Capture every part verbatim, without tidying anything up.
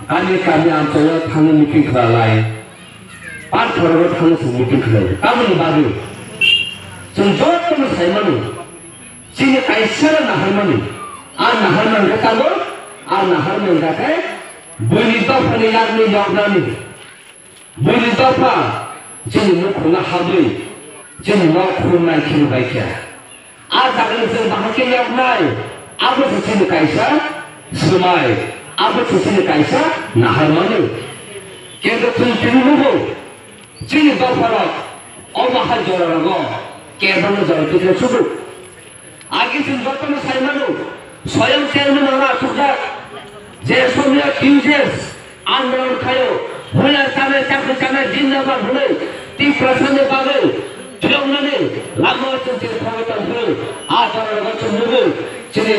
Ani kami amchaio thangwi meeting khlai lai. Pathorogo thangwi chwng meeting khlai. Tamoni bagwi chwng jotono sai mano. Chini kaisa naharmani. A naharmani khe tamo? A naharmani khe buini dophani yakni yoknani. Buini dopha chini mukhungno habwi chini nok khulumnai kheno bai khe. A jagani chwng bahai khe yoknai, abo se chini kaisa swmai, abo se chini kaisa naharmani. Kintu chwng tini nugo, chini dopharok omo hai jorarogo kebengno jora tikhe sugo. Agi chwng jotono sai mano, soyang chairman rok achukjak, je somya T U J S andolon khaio, hoya chanai chakri chanai jindabad hwnwi Tiprasani bagwi phiyoknani lama chwng chini khoroktham phuru a borok chwng nugwi chini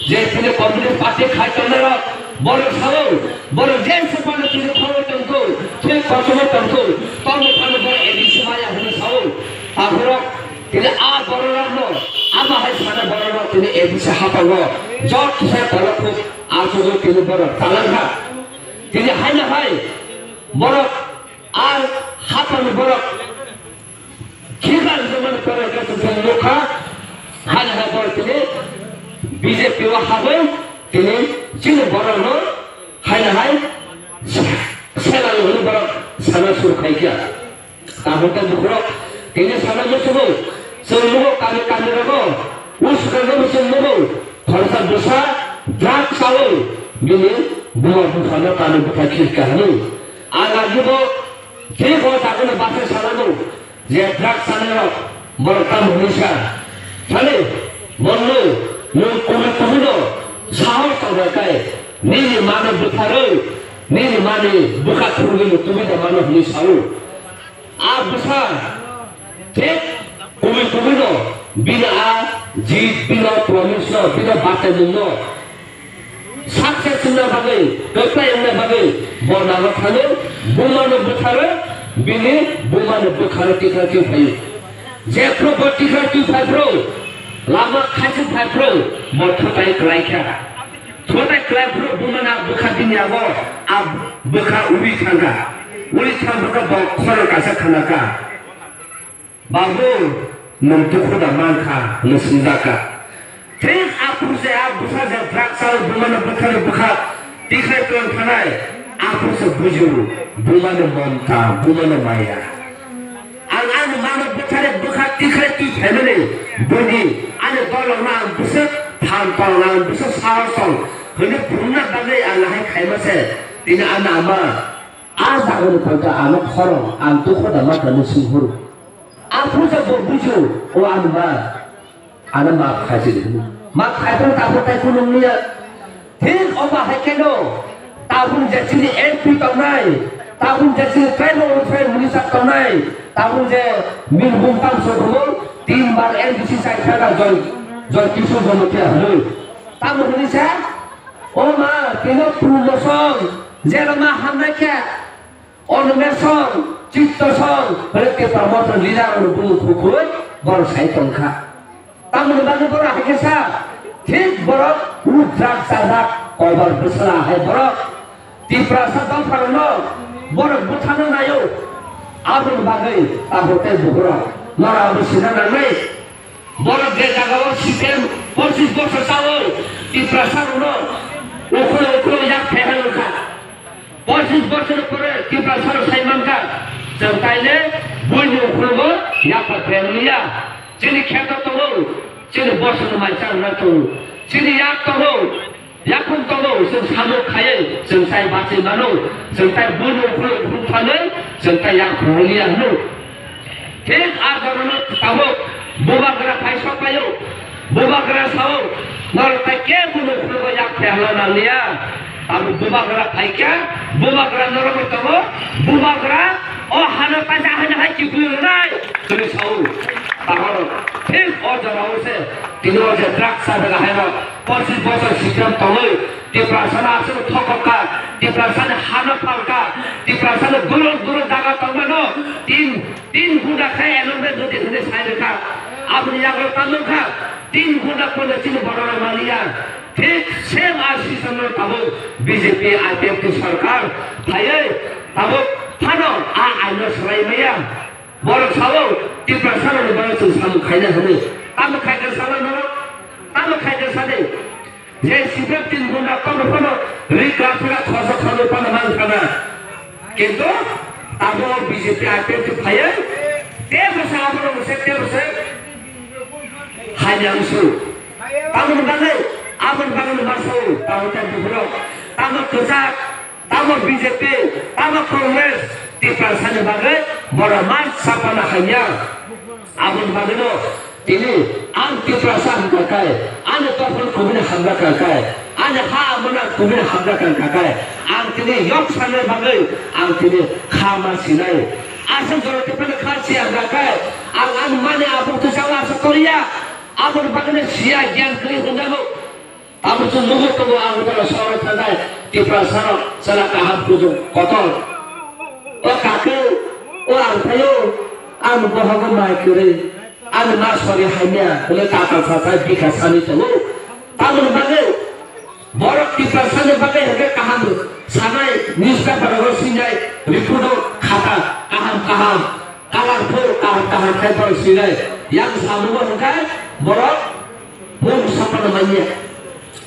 je chini communist party khai tongnai rok borok sao, borok je se phano chini khoroktham kho, se kochoma tongkho, tongmo phano borok A D C maya hwnwi sao, aphuru Tini a bororokno, abo hai sana bororok tini A D C hapango jot kisa borok khuk achugwi tini borok talangkha. Tini haino hai borok a hapani borok khikha rijwkmani borok khe chwng nukha. Haino hai borok tini B J P o habwi tini chini borokno haino hai selai hwnwi borok sana suru khaikha. Tabuk tei bukhurok tini sana muchungo chwng nugo kami kami rogo, usukrogo chwng nugo khoroksa bwsa drugs chawi bini buma buphano kami bwkha khirka hwnwi. A lagibo thik o jagano bachai sanano je drugs chanai rok borok tamo hwnwi sa thani bonno nwng kubui kubui no sahos tongkha khe nini mano bwtharwi nini mani bwkha khurgwi no tubui da mano hwnwi sao. A bwsa thik kubui kubui no bini a jit bini promise no bini bachaimung no success wngna bagwi kwplai wngna bagwi bo nago thangwi buma no bwtharwi bini buma no bwkha no tikra twi phaio. Jephru bo tikra twi phaiphru lama khaising phaiphru bo thutai kwlai kha. Thutai kwlai phuru bumana bwkha bini abo a bwkha uri thangkha. Uri thangphuru bo khorang kaisa khanakha, "Babu, nwng dukhu da mankha?" hwnwi swngjak kha. Thik aphuru se a bwsa je drugs chawi bumano bwkhani bwkha tikhlai tong thanai, aphuru se bujio bumani monta, bumani maya. Ang ani mano bwthari bwkha tikhlai twi phaimani buini ani dolrokno ang bwswk phan tong, ang bwswk sahos tong hwnwi phunukna bagwi ang ahai khaima se. Tini ani ama a jagani koita ano khorang ang dukhu da mankha hwnwi swng horo. Aphuru se bo bujio, o ani ma. Ano maaf khaisidi hwnwi. Maaf khaipang tabuk tai kunung niya. Thik omo hai kheno tabuk je chini M P tongnai, tabuk je chini tribal welfare minister tongnai, tabuk je Birbhum Tamsong hwnwi tin bar M D C chai khana Joy, Joy Kishore Jamatia hwnwi. Tamo hwnwi sa, o ma, tino promotion, jero ma hamnai khe, Onmesong, Chittosong, hwnkhe Tipra Motha leader rok bumung kuphur borok sai tongkha. Tamoni bagwi borok hai khe sa, thik borok rudrak chajak kobar bwsla hai borok. Tiprasa dopharokno borok bwthano naio. Aboni bagwi tabuk tei bukurok norok abo sina nangnai. Borok je jagao C P M pochis bosor chao, Tiprasa rokno ukhulwi ukhulwi yak phaiha wngkha. Pochis bosor pore Tiprasa rok sai mankha, chwng taile buini ukhulgo yak phaiha wngya. Chini kheto tongo, chini bosor mai charwna tongo, chini yak tongo. Yakung tongo, chwng samung khaiwi, chwng tai bachwi mano, chwng tai buino ukhulwi ukhulwi thangwi, chwng tai yak phunukliya hwno. Thik a jorano tabuk bubagra phai sok paio, bubagra sao, norok tai kebo buino ukhulwi yak phaiya hwnna nangliya. Tabuk bubagra phaikha, bubagra norok bai tongo, bubagra o hano kaisa haino hai kiphilwi rwnai, hwnwi sao. Takhorok thik o jorao se, tini o je drugs chajak haino, Pochis bosor sikram tongwi Tiprasano aswk thokok kha, Tiprasani hano phalkha, Tiprasano gurung gurung jaga tongmano tin, tin gunda khe elongde nudi hwnwi sai rwkha. Aboni yago tamo kha, tin gunda pono chini bororok maliya. Thik same a seasonno tabuk B J P I P F T sarkar phaiwi tabuk phano a aino swlai maya. Borok sao Tiprasa rokni bagwi chwng samung khaina hwnwi. Tamo khaikha sala norok? Tamo khaikha sadi? Je C P F tin gunda kono kono ri grafira khoso khono pano man khana. Kintu abo B J P I P F T phaiwi tebo se abo rok se tebo se hai yang su. Tamoni bagwi, aboni bagwi ma sao, tamo tei buphurok, tamo kwchak, tamo B J P, tamo Congress, Tiprasani bagwi borok ma sapana hamya. Aboni bagwino tini ang Tiprasa hwnkha khe, ani dophani kubuni hamjakha khe, ani ha amona kubuni hamjakha khe, ang tini yok sanai bagwi ang tini kha ma sinai. Aswk jora Tiprasani kha siya hwnkha khe, ang ani mani abuk twi chao asa koriya. Aboni bagwino siya gyan kwrwi hwnjago. Abo chwng nugwi tongo, ang bono soro thangnai Tiprasarok chwla kaham kuchuk kotor. O kake, o ang phaio, ang bohogo mai kwrwi, ang ma sori hamya hwnwi tatal sacha bikha sani tongo. Tamoni bagwi borok Tiprasani bagwi hwnkhe kaham sanai, newspaper rogo sinai, report o khata kaham kaham. Colorful kaham kaham khe borok sinai. Yang samungo hwnkhe borok mung sapano manya.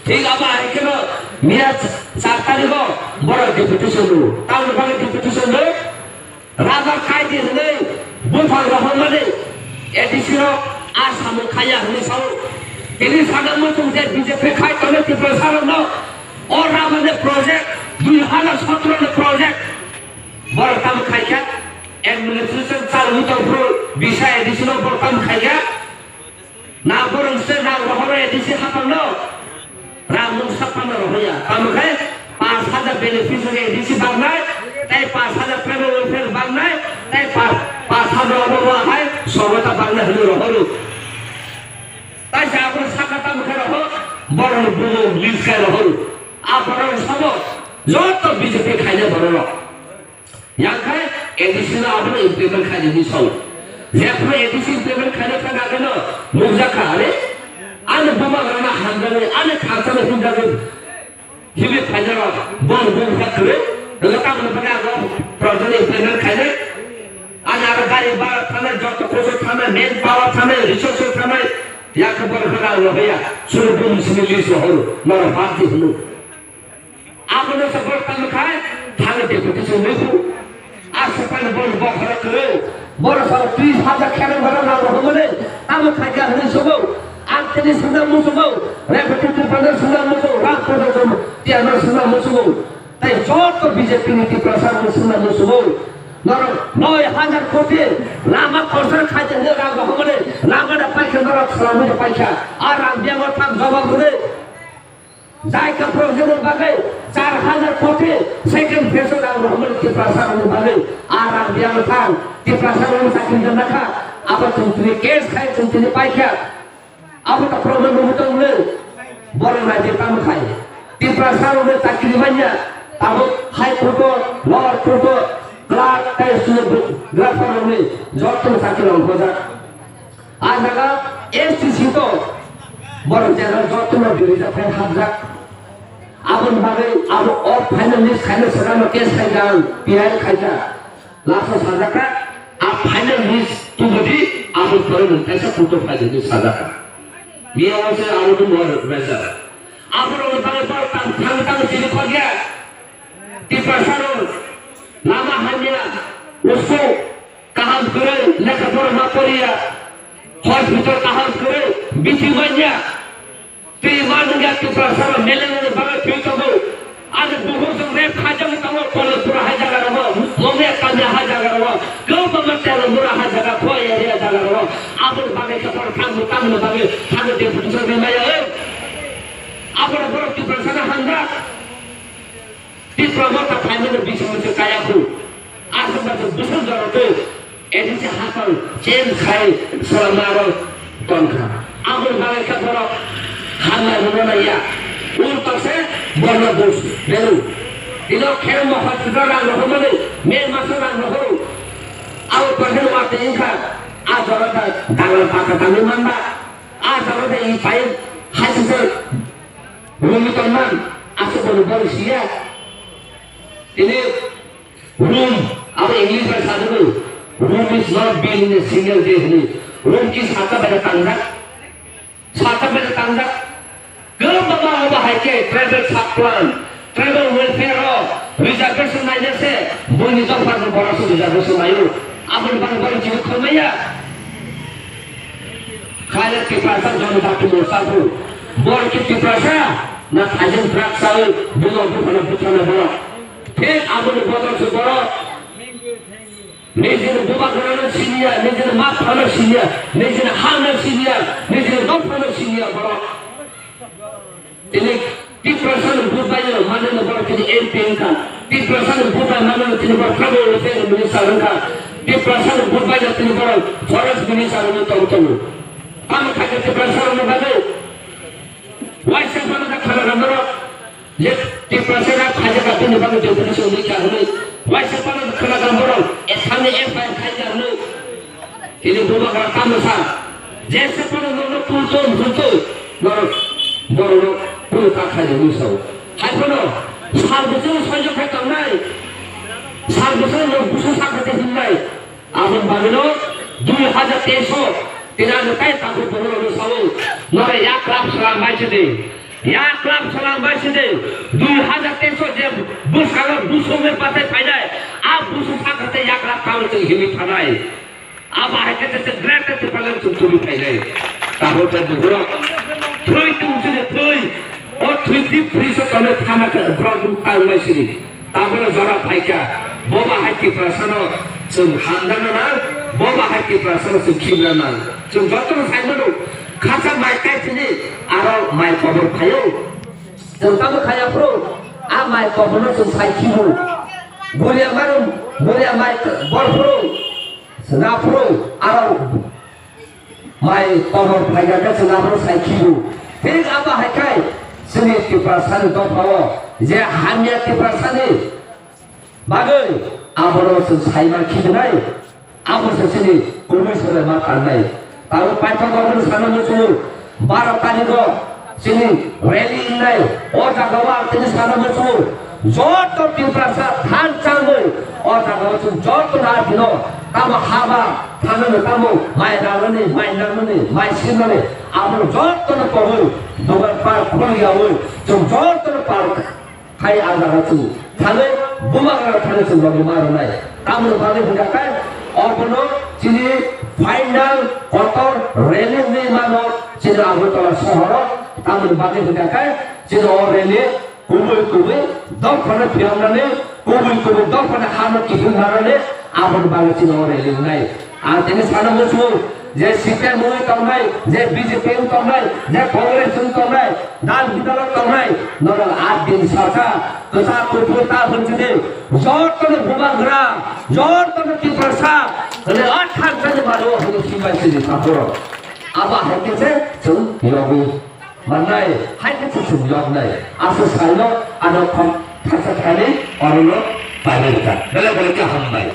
Thik abo hai kheno miya char tarigo borok deputation rw. Tamoni bagwi deputation rw? Rubber kaidi hwnwi buphang rohormani A D C rok a samung khaiya hwnwi sao. Tini sana muchung je B J P khai tongo Tiprasa rokno. O rubber ni project, dui hajar sotro ni project. Borok tamo khaikha, administration chalu tongphuru bisa A D C no borok tamo khaikha. Na borok se rang rohoro A D C hapang no, rang mung sapano rohoya. Tamo khai pas hajar beneficiary A D C bangnai, tei pas hajar tribal welfare bangnai, tei pas, pas hajar obo bo hai sogota bangnai hwnwi rohoro. Tai se abono sakha tamo khai roho, borok ni bumung list khai rohoro. A borok sabo joto B J P khainai borok rok. Yang khai A D C no abono implement khainani sao. Jephru A D C implement khaina thang ageno nukjakha, are ani buma rana hamjagwi, ani khakchangno himjagwi. Hibi phainaro bong bong kha kwrwi, rwgwi tamoni bagwi abo project implement khainai. Ani aro gari bhara thanai, joto koso thanai, main power thanai, resource thanai, yakhe borok khe rang rohorya, suru bumung simi list rohoro, norok bad di hwnwi. Abono se borok tamo khai thangwi deputation nukhu. A swkang borok bokhorok kwrwi. Borok sabo tris hajar kherang borok rang rohormani tamo khaikha hwnwi sobo. Ang tini swnam muchungo, Representative Tripura swnam muchungo, Ram Pradhan Tiano swnam muchungo. Tei joto B J P ni Tiprasa rokno swnam muchungo. Norok noi hajar koti lama construct khaikha hwnwi rang rohormani lama da paikha, norok swlamwi da paikha. A rang biyang o thang jawab hwnwi. Jai ka project ni bagwi char hajar koti second phase o rang rohormani Tiprasa rokni bagwi a rang biyang thang Tiprasa rokni chakri rwna kha. Abo chwng tini case khai chwng tini paikha. Abo ta problem rwgwi tongmani borok nai de tamo khai Tiprasa rokni chakri manya tabuk High Court o, Lower Court o, clerk tei stenographer rokni joto chakri rok bojak. A jaga S T C to borok jera jotono birija phai hapjak. Aboni bagwi abo o final list khaina swkangno case khaikha ang, P I L khaikha. Last o sajakha, a final list tubudi abo pore nwng kaisa kutuk phaidi hwnwi sajakha. Miya o se abo nwng bo rwkbaijak. Aborokni bagwi borok tang thang thang chini khokya. Tiprasa rok lama hamya, usu kaham kwrwi, lekha pora ma poriya, hospital kaham kwrwi, bithi manya. Twi ma nungya Tiprasa rok meleng ni bagwi thwi tongo. Ani buhur jong rep khaijagwi tongo, Kolokpura hai jaga rogo, Mongya Kamya hai jaga rogo, kwbangma Telangura hai jaga, Khowai area jaga rogo. Aboni bagwi khe borok thangwi tamoni bagwi thangwi deputation rwmaya, oi. Aboni borok Tiprasa no hamjak. Tipra motha phaimani bising bising kaya khu. Aswk baswk bwswk jorotwi A D C hapang change khai swrangma aro tongkha. Aboni bagwi khe borok hamya rwna naiya. Ulta se borno dos beru. Ino khe mohor rang rohormani, May maso rang rohoro. Abo pore watwi wngkha. A jorota dangla paka tangwi manba. A jorota i pai hasise. Rumi tongman, Aswk bono bono siya. Tini Rome, abo English bai sajago, "Rome is not built in a single day" hwnwi. Rome ki saka bai da tangjak. Saka bai da tangjak. Kwbangma abo hai khe tribal sub plan, tribal welfare o reservation naina se, buini dopha ni borok se reservation naio. Aboni bagwi borok chini khormaiya. Khaina Tiprasa Janajati Morcha bo. Borok khe Tiprasa na thaijwng drugs chawi, bini buphano buthana borok. Thik aboni bodol se borok. Nijini bubagrano siniya, nijini maphano siniya, nijini hano siniya, nijini dophano siniya borok. Tini Tiprasani vote bai mano borok tini M P wngkha. Tiprasani vote bai mano tini borok Tribal Welfare Minister wngkha. Tiprasani vote bai tini borok Forest Minister wngwi tong tongo. Tamo khaikhe Tiprasarokni bagwi waisa phano da khana rw norok. Je Tiprasa rok khaijak ka bini bagwi deputation wngwi kha hwnwi. Waisa phano khana rw norok. Ethani F I R khaijak hwnwi. Tini bubagra tamo sa, jesa phano nono kulto mhulto, norok borokno kunu ta khaidi hwnwi sao. Hai phano sal bwswk soijo khe tongnai, sal bwswk no busu sakha tei himnai. Aboni bagwino dui hajar teis o tini ano tai takhuk borokno sao, norok yak lab salam bai sidi, yak lab salam bai sidi, dui hajar teis o je bwskango busu wngwi pathai phainai, a busu sakha tei yak lab tamo chwng himwi thanai. Abo hai khe se great se phalang chwng tubui phainai. Tabuk tei bukurok thwi tong sini thwi. O thwi tip thwi se tole thana khe borok bung tang mai sini. Tabuk jora phaikha. Boba hai Tiprasano chwng hamjakna nang. Boba hai Tiprasano chwng khibna nang. Chwng jotono sai mano. Khasa mai kai sini aro mai kobor phaio. Chwng tamo khaya phuru, a mai koborno chwng sai khibu. Buria mano, buria mai bor phuru. Swnam phuru aro mai kobor phaikha khe swnam phuru sai khibu. Thik abo hai khai chini Tiprasani dophao je hamya Tiprasani bagwi abono chwng saima khibinai, abo se chini kubui sole ma tangnai. Tabuk paithak abono sana muchungo. Baro tarikgo chini rally wngnai, o jagao ang tini sana muchungo, joto Tiprasa thansa wngwi o jagao chwng joto no aphino tamo haba thangnani, tamo mai rwnani, mai nangnani, mai sirnani, abono jotono koboi dogan park khulyaui chwng jotono park. Hai ang jaga chwng thangwi bubagra thangwi chwng rwgwi ma rwnai. Tamoni bagwi hwnkha khe obono chini final kotor rally wngwi mano chini Agartala sohoro. Tamoni bagwi hwnkha khe chini o rally kubui kubui dophano phiyoknani, kubui kubui dophano hano kiphil manani, aboni bagwi chini o rally wngnai. Ang tini sana muchungo je C P I M wngwi tongnai, je B J P wngwi tongnai, je Congress wngwi tongnai, dal bidal o tongnai, norok aat din salsa kwchak kuphur ta hwnchidi, jotono bubagra, jotono Tiprasa hwnwi o thansani mano hwnwi swngbai sidi takhoro. Abo hai khe se chwng yogwi mannai, hai khe se chwng yoknai. Aswk saino ano khom thangsa thani orono painai rwkha. Belai belai khe hambai.